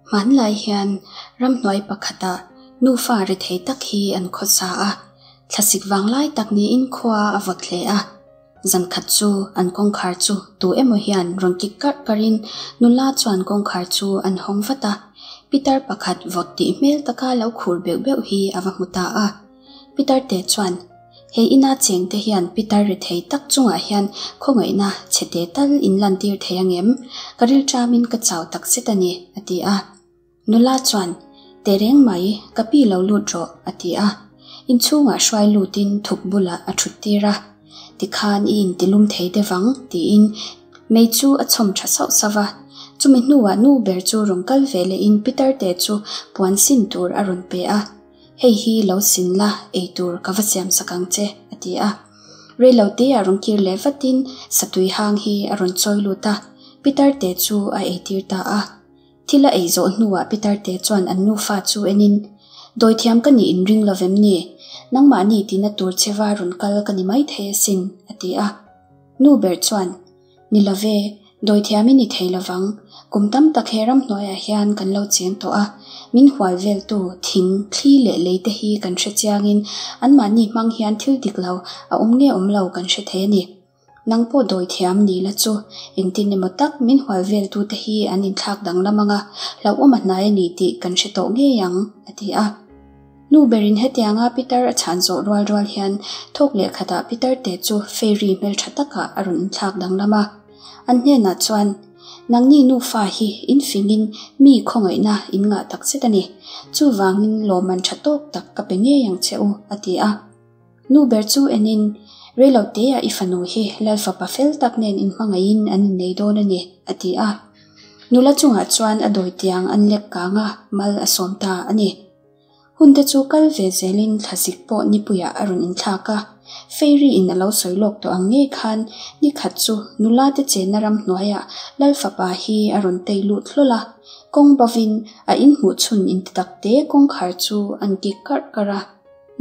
Hmanlai hian ramhnuai pakhatah nufa rethei tak hi an khawsa a, thlasik vanglai tak niin khua a vawt hle a. Zankhat chu an kawngkhar chu tu emaw hian rawn kik karh karhin nula chuan kawngkhar chu an hawng vat a, pitar pakhat vawt tih hmel taka lo khur beuh beuh hi a va hmu ta a. Pitar te chuan, Hei ina cheng te hian pitar rethei tak chungah hian khawngaihna chhete tal in lantir thei angem? Ka rilṭamin ka chau tak zet a ni, a ti a. Nula chuan, Teh reng mai, ka pi lo lut rawh, a ti a. Inchhungah hruai lutin thuk bulah a ṭhut tir a. Tikhan i intilum thei deuh ang, tiin mei chu a chhawm ṭha sauh sauh a. Chumi hnuah nu ber chu rawn kal ve lehin Pitarte chu puan sin tur a rawn pe a. Hei hi lo sin la, ei tur ka va siam sak ang che, a ti a. Reilote a rawn kir leh vatin satui hang hi a rawn chawi lut a, Pitarte chu a eitir ta a. Thil a ei zawh hnuah Pitarte chuan an nufa chu enin, Dawithiam ka nih inring lo vem ni? Nangmahni tina tur cheva rawn kal ka ni maithei asin, a ti a. Nu ber chuan, Ni lo ve, dawithiam i ni thei lovang. Kum tam tak he ramhnuaiah hian kan lo cheng tawh a, min hual veltu thing, thli leh lei te hi kan hre chiangin anmahni hmang hian thil dik lo a awm nge awm lo kan hre thei a ni. Nang pawh dawithiam ni la chu engtin emaw tak min hual veltu te hi an inthlak danglam anga hlauhawm a hnai a ni tih kan hre tawh ngei ang, a ti a. Nu berin hetianga Peter a chhan zawh rual rual hian thawk leh khatah Peter te chu fairy hmeltha takah a rawn inthlak danglam a. An hnenah chuan, Nangni nufa hi in fingin mi khawngaihna in ngah tak zet a ni. Chuvangin lawmman tha tawk tak ka pe ngei ang che u, a ti a. Nu ber chu enin, Reilo teah i fanu hi Lal fapa fel tak nen inhmangaihin an innei dawn a ni, a ti a. Nula chungah chuan a dawi tiang an lek kang a, mal a sawm ta a ni. Hun te chu kal ve zelin thlazik pawh nipuiah a rawn inthlak a, Fairy in a lo sawi lawk tawh ang ngei khan ni khat chu nula te chenna ram hnuaiah Lal fapa hi a rawn tei lut hlawl a, kawng bovin a inhmuh chhun inti tak te kawngkhar chu an kik karh karh a.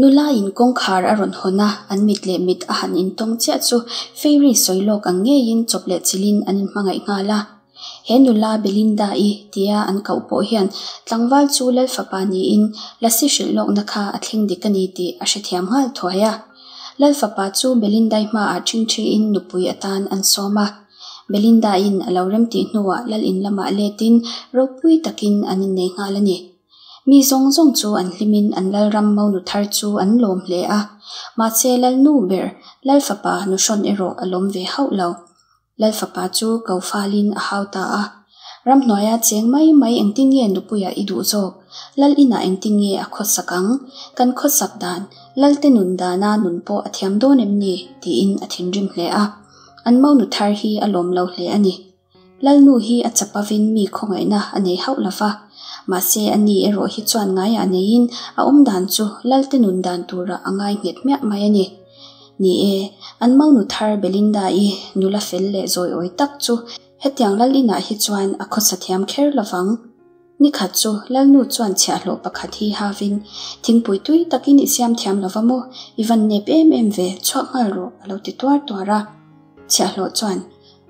Nula in kawngkhar a rawn hawn a, an mit leh mit a han intawng chiah chu Fairy sawi lawk ang ngeiin chawp leh chilhin an inhmangaih nghal a. He nula Belinda-i tia an koh pawh hian tlangval chu Lalfapa niin Lasi hrilh lawkna kha a thleng dik a ni tih a hrethiam nghal thuai a. Lalfapa chu Belindai hmaah ṭhingṭhiin nupui atan an sawm a. Belinda-in a lo remtih hnuah Lal in lamah letin ropui takin an innei nghal a ni. Mi zawng zawng chu an hlimin an Lalram monu thar chu an lawm hle a. Mahse Lalnu ber, Lalfapa nuhrawn erawh a lawm ve hauh lo. Lal fapa chu ko falin a hau ta a. Ramhnuaia cheng mai mai engtin nge nupuia i duh zawk? Lal inah engtin nge a khawsak ang? Kan khawsak dan, Lalte nun dana nun pawh a thiam dawn em ni? tiin a thinrim hle a. An monu thar hi a lawm lo hle a ni. Lalnu hi a chapavin mi khawngaihna a nei hauh lo va. Mahse a ni erawh hi chuan ngaiah neiin a awm dan chu Lalte nun dan turah a ngai nghet hmiah mai a ni. Ni e, an monu thar Belinda-i nula fel leh zawiawi tak chu hetiang lal inah hi chuan a khawsa thiam kher lovang. Nikhat chu Lalnu chuan chhiahhlawh pakhat hi havin, Thingpui tui takin i siam thiam lova maw? I van nep em em ve, chhuak nghal rawh, a lo ti tuar tuar a. Chhiahhlawh chuan,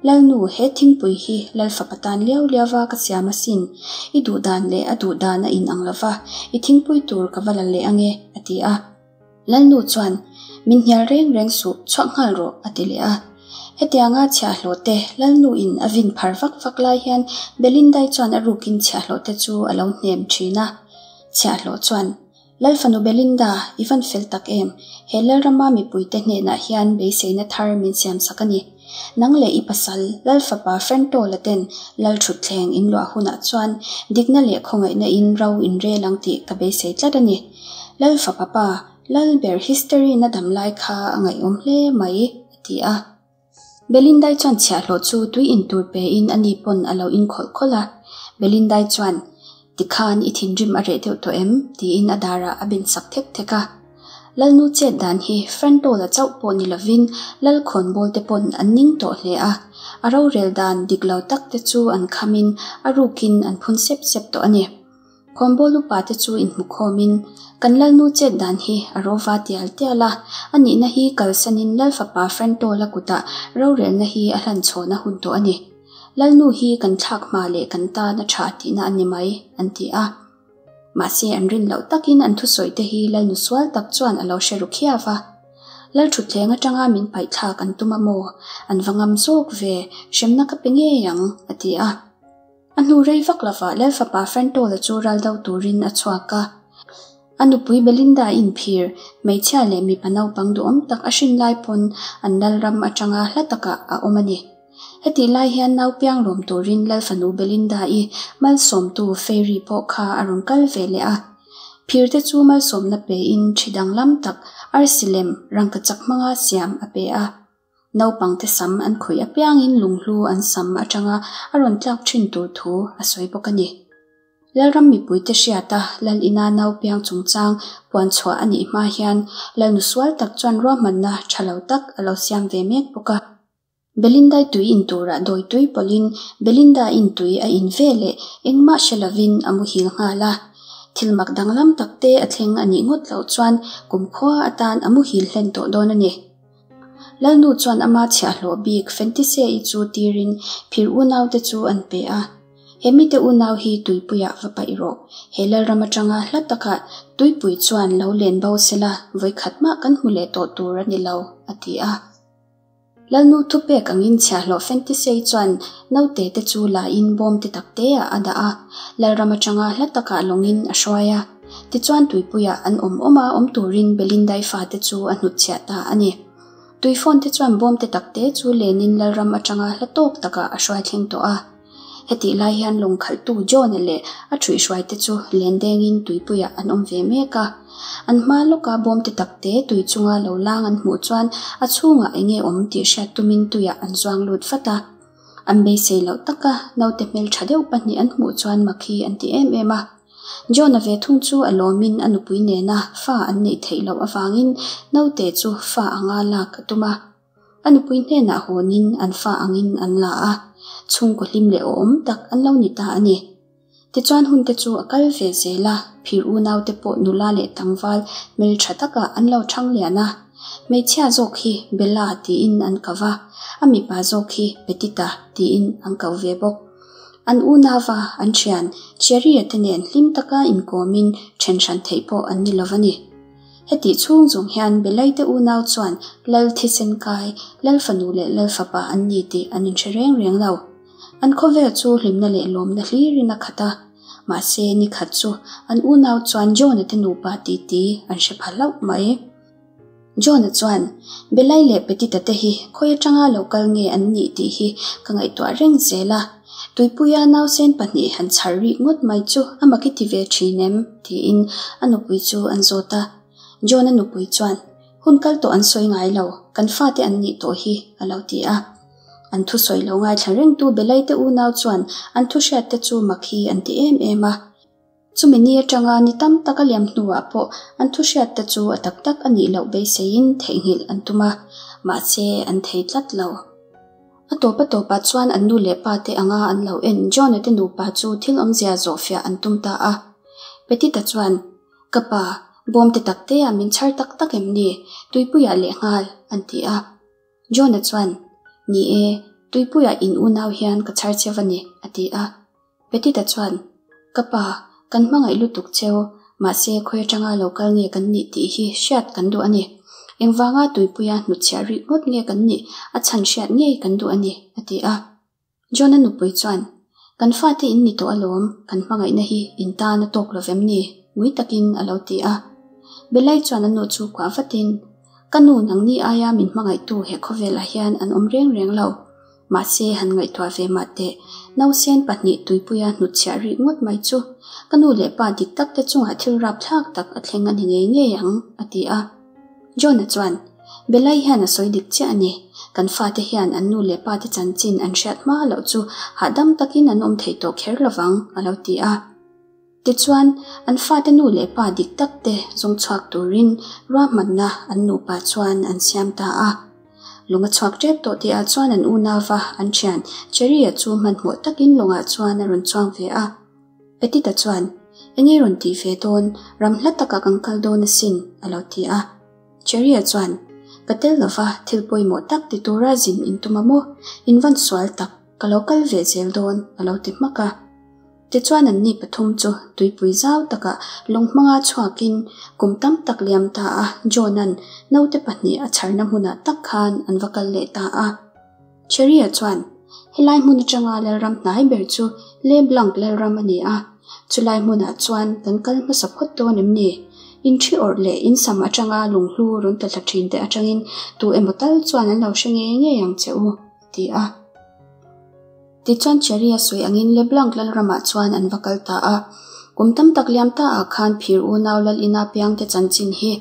Lalnu, he thingpui hi Lalfapa tan liau liauva ka siam asin. I duhdan leh a duhdan a inang lova, i thingpui tur ka va la leh ange, a ti a. Lalnu chuan, Min hnial reng reng suh, chhuak nghal rawh, a ti leh a. Hetianga chhiahhlawh te Lalnu in a vin phar vak vak lai hian Belindai chuan a rukin chhiahhlawh te chu a lo hnem thin a. Chhiahhlawh chuan, Lalfanu Belinda, i van fel tak em? He Lalrama mipuite hnenah hian beiseina thar min siamsak a ni. Nang leh i pasal, Lalfapa Frentola ten Lalthutthleng in luah hunah chuan dikna leh khawngaihna in ro in rel ang tih ka beisei tlat a ni. Lalfapa pa, Lalber history na dam lai kha a ngaihawm hle mai, a ti a. Belindai chuan chhiahhlawh chu tui in tur pe in ani pawn a lo in khawlh khawlh a. Belindai chuan, Tikhan i thinrim a reh deuh tawh em? tiin a darah a ben sak thek thek a. Lalnu chet dan hi Frantola chauh pawh ni lovin Lalkhawnbawl te pawn an ning tawh hle a. A rorel dan dik lo tak te chu an khamin a rukin an phun sep sep tawh a ni. Khawnbawl upa te chu inhmukhawmin, Kan Lalnu chet dan hi a rova tial tial a, a nihna hi kalsanin Lalfapa Frantola kutah rorelna hi a hlanchhawn a hun tawh a ni. Lalnu hi kan thlak hma leh kan tan a tha tihna a ni mai, an ti a. Mahse an rin loh takin an thusawi te hi Lalnu sual tak chuan a lo hre ru khiau va. Lal thutthleng atanga min paih thlak an tum a maw? An va ngam zawk ve, hremna ka pe ngei ang, a ti a. A hnu rei vak lovah Lal fapa Frantawla chu ral do turin a chhuak a. A nupui Belinda inphir, hmeichhia leh mipa naupang duhawm tak a hrin lai pawn an lal ram atanga hla takah a awm a ni. Hetih lai hian nau piang lawm turin Lal fanu Belinda-i malsawmtu Fairy pawh kha a rawn kal ve leh a. Phir te chu malsawmna pein thi danglam tak arsi lem rangkachak hmanga siam a pe a. Naupangte sam an khawih apiangin lunghlu an sam atanga a rawn tlak thin tur thu a sawi bawk a ni. Lalram mipuite hriata Lal ina nau piang chungchang puan chhuah a nih hma hian Lalnu sual tak chuan ruahmanna tha lo tak a lo siam ve mek bawk a. Belindai tui in turah dawi tui pawlhin Belinda in tui a in ve leh engmah hre lovin a muhil nghal a. Thil mak danglam tak te a thleng a nih ngawt loh chuan kumkhua atan a muhil hlen tawh dawn a ni. Lalnu chuan ama chhiahhlawh bik Fentise-i chu tirin phir unaute chu an pe a. He mite unau hi tuipuiah va paih rawh. He Lalram atanga hla takah tuipui chuan lo len bo sela vawikhat mah kan hmu leh tawh tur a ni lo, a ti a. Lalnu thupek angin chhiahhlawh Fentisei chuan naute te chu la in bawm te tak te ah a dah a, Lalram atanga hla takah lawngin a hruai a. Tichuan tuipuiah an awm awm a awm turin Belindai fate chu a hnutchhiah ta a ni. Tui phone te chuan bawm te tak te chu lenin Lalram atanga hla tawk takah a hruai thleng tawh a. Hetih lai hian lawng khalhtu John-a leh a ṭhuihhruai te chu len dengin tuipuiah an awm ve mek a. An hma lawka bawm te tak te tui chunga lo lang an hmuh chuan a chhungah eng nge awm tih hriat tumin tuiah an zuang lut vat a. An beisei loh taka naute hmelṭha deuh pahnih an hmuh chuan mak hi an ti em em a. John-a ve thung chu a lawmin a nupui nena fa an neih theih loh avangin naute chu fa anga lak a tum a. A nupui hnenah hawnin an fa angin an la a, chhungkaw hlim leh awhawm tak an lo ni ta a ni. Tichuan hunte chu a kal ve zel a, phir unaute pawh nula leh tlangval hmeltha takah an lo thang lian a. Hmeichhia zawk hi Bella tiin an ko va, a mipa zawk hi Petita tiin an ko ve bawk. An unauva an thian Cherry-a te nen hlim taka inkawmin then hran theih pawh an ni lo va ni. Hetih chhung zawng hian Belaite unau chuan Lal thisen kai, Lal fanu leh Lal fapa an ni tih an inhre reng reng lo. An khawvel chu hlimna leh lawmna hlirin a khat a. Mahse, ni khat chu an unau chuan John-a te nupa titi an hre pha hlauh mai. John-a chuan, Belai leh Petita te hi khawi atanga lo kal nge an nih tih hi ka ngaihtuah reng zel a. Tuipuia nausen pahnih han chhar rih ngawt mai chu a mak i ti ve thin em? tiin a nupui chu an zawt a. John-a nupui chuan, Hun kal tawh an sawi ngai lo, kan fate an nih tawh hi, a lo ti a. An thusawi lo ngaithla rengtu Belaite unau chuan an thuhriatte chu mak hi an ti em em a. Chumi ni atanga ni tam tak a liam hnuah pawh an thuhriatte chu a tak tak a nih loh beiseiin theihnghilh an tum a, mahse an thei tlat lo. A tawp a tawpah chuan an nu leh pa te anga an lo en John-a te nupa chu thil awmzia zawhfiah an tum ta a. Petita chuan, Ka pa, bawm te tak te ah min chhar tak tak em ni? Tuipuiah lehnghal, an ti a. John-a chuan, Ni e, tuipuiah in unau hian ka chhar cheu a ni, a ti a. Petita chuan, Ka pa, kan hmangaih lutuk cheu, mahse khawi atanga lo kal nge kan nih tih hi hriat kan duh a ni. Engvanga tuipuia hnutchhiah rih ngawt nge kan nih a chhan hriat ngei kan duh a ni, a ti a. John-a nupui chuan, Kan fate in ni tawh alawm, kan hmangaihna hi in tan a tawk lo vem ni? ngui takin a lo ti a. Belai chuan a nu chu kuah vatin, Ka nu nangni aia min hmangaihtu he khawvelah hian an awm reng reng lo. Mahse, han ngaihtuah ve mah teh, nausen pahnih tuipuia hnutchhiah rih ngawt mai chu ka nu leh pa dik tak te chungah thil rapthlak tak a thleng a ni ngei ngei ang, a ti a. John-a chuan, Belai hian a sawi dik chiah a ni. Kan fate hian an nu leh pa te chanchin an hriat hma loh chu hahdam takin an awm thei tawh kher lovang, a lo ti a. Tichuan, an fate nu leh pa dik tak te zawng chhuak turin ruahmanna an nupa chuan an siam ta a. Lung a chhuak tep tawh tihah chuan an unauva an thian Cherry-a chu hmanhmawh takin lawngah chuan a rawn chuang ve a. Petita chuan, Enge rawn tih ve dawn, ram hla takah kan kal dawn asin, a lo ti a. Cherry-a chuan, Ka tel lova thil pawimawh tak ti tura zin in tum a maw? In van sual tak! Ka lo kal ve zel dawn, a lo ti hmak a. Tichuan anni pathum chu tuipui zau takah lawng hmanga chhuakin kum tam tak liam ta a John-a'n naute pahnih a chharna hmunah tak khan an va kal leh ta a. Cherry-a chuan, Helai hmun atanga Lalram hnai ber chu Le Blanc Lalram a ni a, chulai hmunah chuan kan kal hmasa phawt dawn em ni? In thi awrh leh in sam atanga lunghlu rawn tla thla thin te atangin tu emaw tal chuan an lo hre ngei ngei ang che u, a ti a. Tichuan Cherry-a sawi angin Le Blanc Lalramah chuan an va kal ta a. Kum tam tak liam ta ah khan phir unau Lal ina piangte chanchin hi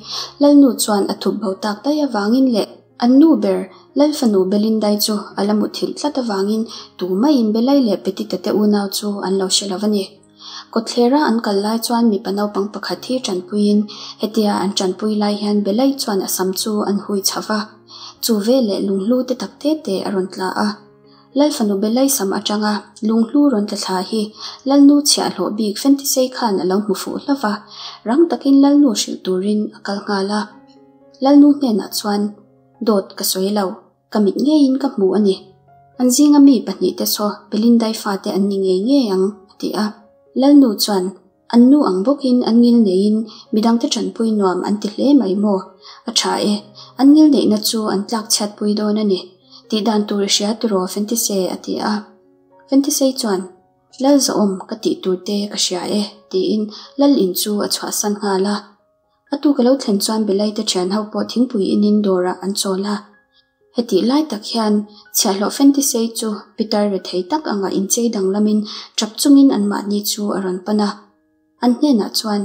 Lalnu chuan a thup bo tak daih avangin leh An nu ber, Lalfanu Belindai chu a la muthilh tlat avangin tumaiin Belai leh Petita te unau chu an lo hre lo a ni. Kawtthlera an kal lai chuan mipa naupang pakhat hi tanpuiin hetia an tanpui lai hian Belai chuan a sam chu an hui chho va, chu veleh lunghlu te tak te te a rawn tla a. Lalfanu Belai sam atanga lunghlu rawn tla thla hi Lalnu chhiahhlawh bik Fentisei khan a lo hmu fuh hlauh va, rang takin Lalnu hrilh turin a kal nghal a. Lalnu hnenah chuan, Dawt ka sawi lo, ka mit ngeiin ka hmu a ni. An zinga mi pahnihte saw Belindai fate an ni ngei ngei ang, a ti a. Lalnu chuan, An nu ang bawkin an ngil neiin midangte tanpui nuam an ti hle mai maw? A tha e, an ngil neihna chu an tlak chhiatpui dawn a ni. Tih dan tur i hria tiraw Fentise? a ti a. Fentisei chuan, Lal zahawm ka tih turte ka hria e, tiin Lal in chu a chhuahsan nghal a. A tu ka lo thlen chuan Belaite thian ho pawh thingpui inin dawrah an chawl a. Hetih lai tak hian chhiahhlawh Fentisei chu pitar rethei tak anga inchei danglamin tap chungin anmahni chu a rawn pan a. An hnenah chuan,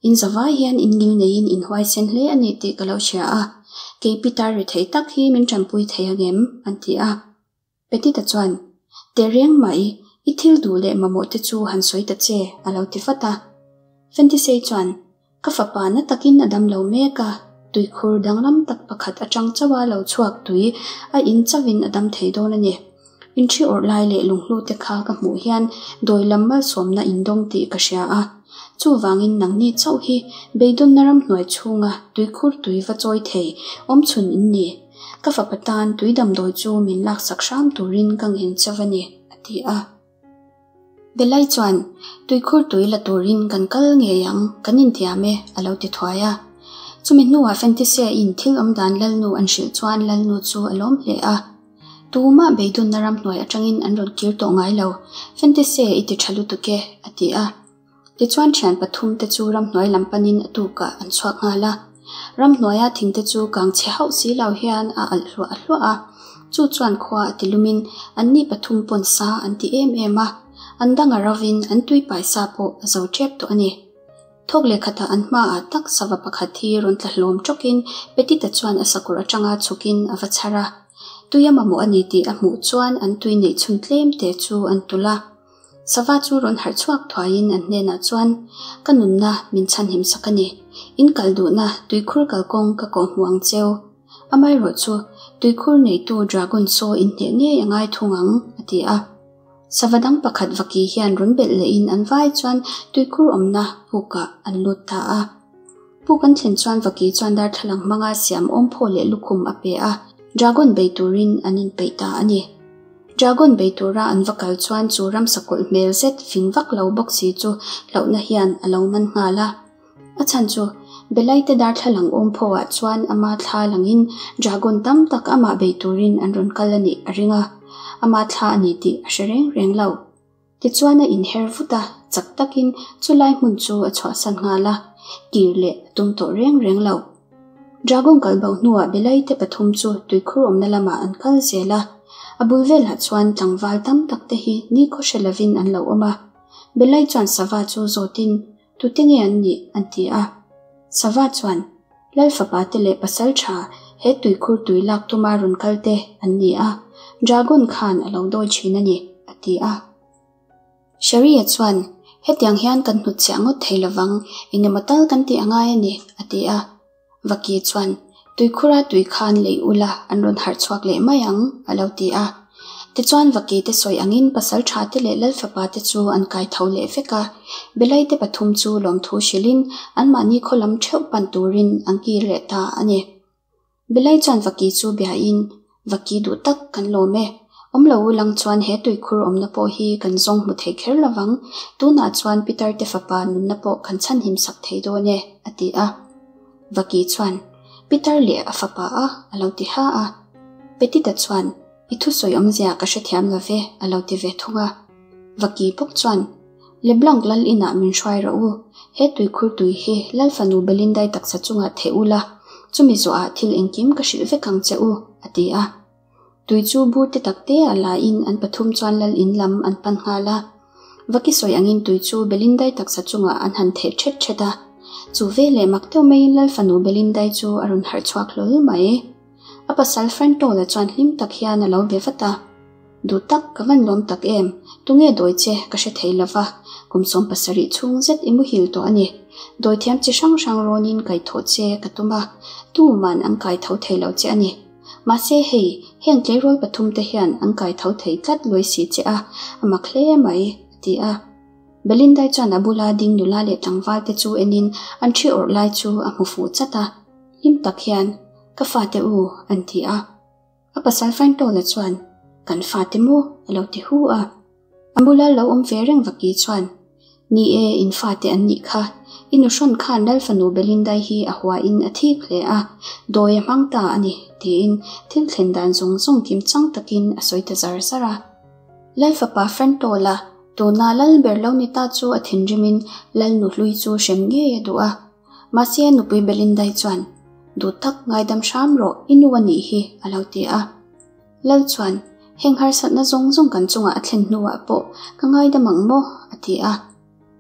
In zavai hian in ngil neiin in huaisen hle a ni tih ka lo hria a, kei pitar rethei tak hi min tanpui thei angem? an ti a. Petita chuan, Tehreng mai, i thil duh leh mamawh te chu han sawi ta che, a lo ti vat a. Fentisei chuan, Ka fapa na takin a dam lo mek a, tuikhur danglam tak pakhat atang chauha lo chhuak tui a in chauhin a dam thei dawn a ni. Inthi awrh lai leh lunghlu te kha ka hmuh hian dawi lam malsawmna indawng tih ka hria a. Chuvangin nangni chauh hi beidawnna ramhnuai chhunga tuikhur tui va chawi thei awmchhun in ni. Ka fapa tan tui damdawi chu min laksak hram turin ka ngen chauh a ni, a ti a. Belai chuan, Tuikhur tui la turin kan kal ngei ang, kan intiam e, a lo ti thuai a. Chumi hnuah Fentisia-in thil awmdan Lalnu an hrilh chuan Lalnu chu a lawm hle a. Tumah beidunna ramhnuai atangin an rawn kir tawh ngai lo, Fentisia i ti tha lutuk e, a ti a. Tichuan thian pathum te chu ramhnuai lam panin a tukah an chhuak nghal a. Ramhnuaia thing te chu kang chhe hauh si lo hian a alh hluah hluah a. Chu chuan khua a ti lumin anni pathum pawn sa an ti em em a. An dang a rovin an tui pai sa pawh a zo tep tawh a ni. Thawk leh khatah an hmaah tak sava pakhat hi rawn tla hlawm tawkin Petita chuan a sakawr atanga chhukin a va chhar a. Tui a mamawh a ni tih a hmuh chuan an tui neih chhun tlem te chu an tulh a. Sava chu rawn harh chhuak thuaiin an hnenah chuan, Ka nunna min chhanhim sak a ni. In kal duhna tuikhur kalkawng ka kawh hmu ang cheu. Amaherawh chu, tuikhur neitu dragon saw in hneh ngei a ngai thung ang, a ti a. Sava dang pakhat vaki hian rawn belh lehin an vai chuan tuikhur awmna pukah an lut ta a. Puk an thlen chuan vaki chuan darthlalang hmanga siam awmphaw leh lukhum a pe a, dragon bei turin an inpeih ta a ni. Dragon bei tura an va kal chuan chu ramsa kawlh hmel zet fing vak lo bawk si chu hlauhna hian a lo man nghal a. A chhan chu Belaite darthlalang awm phawah chuan ama thla langin dragon tam tak amah bei turin an rawn kal a nih a ring a, ama thla a ni tih a hre reng reng lo. Tichuan a inher vut a, chak takin chulai hmun chu a chhuahsan nghal a, kir leh a tum tawh reng reng lo. Dragon kal bo hnuah Belaite pathum chu tuikhur awmna lamah an kal zel a, a bul velah chuan tlangval tam tak te hi nikhaw hre lovin an lo awm a. Belai chuan sava chu zawtin, Tute nge an nih? an ti a. Sava chuan, Lal fapa te leh pasal tha he tuikhur tui lak tuma rawn kal te an ni a, Dragon khan a lo dawi thin a ni, a ti a. Sharia chuan, Hetiang hian kan hnutchhiah ngawt thei lovang, engemaw tal kan tih a ngai a ni, a ti a. Vaki chuan, Tuikhura tui khan lei ula an rawn harh chhuak leh mai ang, a lo ti a. Tichuan Vaki te sawi angin pasal tha te leh lal fapa te chu an kai tho leh vek a. Belai te pathum chu lawmthu hrilhin anmahni khaw lam theuh pan turin an kir leh ta a ni. Belai chuan Vaki chu biain, Vaki duh tak kan lawm e. Awm lo u lang chuan he tuikhur awmna pawh hi kan zawng hmu thei kher lovang, tunah chuan Pitar te fapa nunna pawh kan chhanhim sak thei dawn e, a ti a. Vaki chuan, Pitar leh a fapa a, a lo ti ha a. Petita chuan, I thusawi awmzia ka hrethiam lo ve, a lo ti ve thung a. Vaki bawk chuan, Leblanc lal inah min hruai rawh u, he tuikhur tui hi Lal fanu Belindai taksa chungah theh ula, chumi zawhah thil engkim ka hrilh vek ang che u, a ti a. Tui chu bur te tak te ah la in an pathum chuan lal in lam an pan nghal a. Vaki sawi angin tui chu Belindai taksa chungah an han theh thet thet a. Chu veleh mak deuh maiin Lal fanu Belindai chu a rawn harh chhuak hlawl mai. A pasal Frantola chuan hlim tak hian a lo be vat a. Duh tak, ka van lawm tak em? Tunge dawi che ka hre thei lova, kum 70 chhung zet i muhil tawh a ni. Dawi thiam chi hrang hrang rawnin kaihthawh che ka tum a, tuman an kaitho thei lo che a ni. Mahse hei, heng tleirawl pathum te hian an kaitho thei tlat luai si che a, a mak hle mai, a ti a. Belindai chuan a bula ding nula leh tlangval te chu enin an thi awrh lai chu a hmu fuh chat a, hlim tak hian, Ka fate u, an ti a. A pasal Frantola chuan, Kan fate maw? a lo ti hu a. A bula lo awm ve reng Vaki chuan, Ni e, in fate an nih kha. I nuhrawn khan Lal fanu Belindai hi a huain a thik hle a, dawi a hmang ta a ni, tiin thil thlen dan zawng zawng kim chang takin a sawi ta zar zar a. Lal fapa Frantola, tuna Lal ber lo ni ta chu a thinrimin Lal nuhlui chu hrem ngei a duh a. Mahse a nupui Belindai chuan, Duh tak ngaidam hram rawh, i nu a nih hi, a lo ti a. Lal chuan, Heng harsatna zawng zawng kan chungah a thlen hnuah pawh ka ngaidam ang maw? a ti a.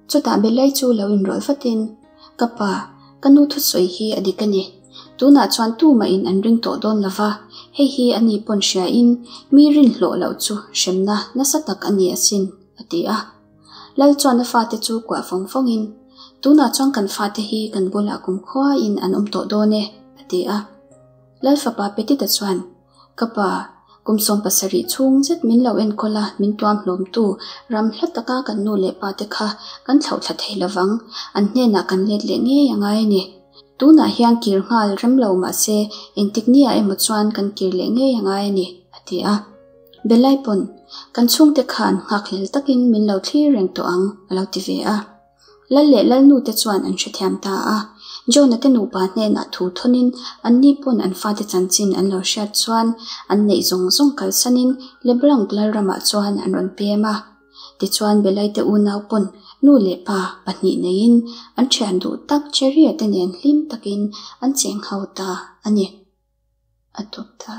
Chutah Belai chu lo inrawlh vatin, Ka pa, ka nu thusawi hi a dik a ni. Tunah chuan tumahin an ring tawh dawn lo va, hei hi a ni pawn hriain mi rinhlawh loh chu hremna nasa tak a ni asin, a ti a. Lal chuan a fate chu kuah vawng vawngin, Tunah chuan kan fate hi kan bulah kumkhuain an awm tawh dawn e, a ti a. Lal fapa Petita chuan, Ka pa, kum 70 chhung zet min lo enkawl a, min tuam hlawmtu ram hla taka kan nu leh pa te kha kan thlauhthla thei lovang, an hnenah kan let leh ngei a ngai a ni. Tunah hian kir nghal rem lo mahse engtik nia emaw chuan kan kir leh ngei a ngai a ni, a ti a. Belai pawn, Kan chhungte khan nghakhlel takin min lo thlir reng tawh ang, a lo ti ve a. Lal leh Lalnu te chuan an hrethiam ta a. Jonah te nupa hnenah thu thawnin anni pawn an fate chanchin an lo hriat chuan an neih zawng zawng kalsanin Leblanc Lalramah chuan an rawn pem a. Tichuan Belai te unau pawn nu leh pa pahnih neiin an thian duh tak Cherry-a te nen hlim takin an cheng ho ta a ni. A tawp ta.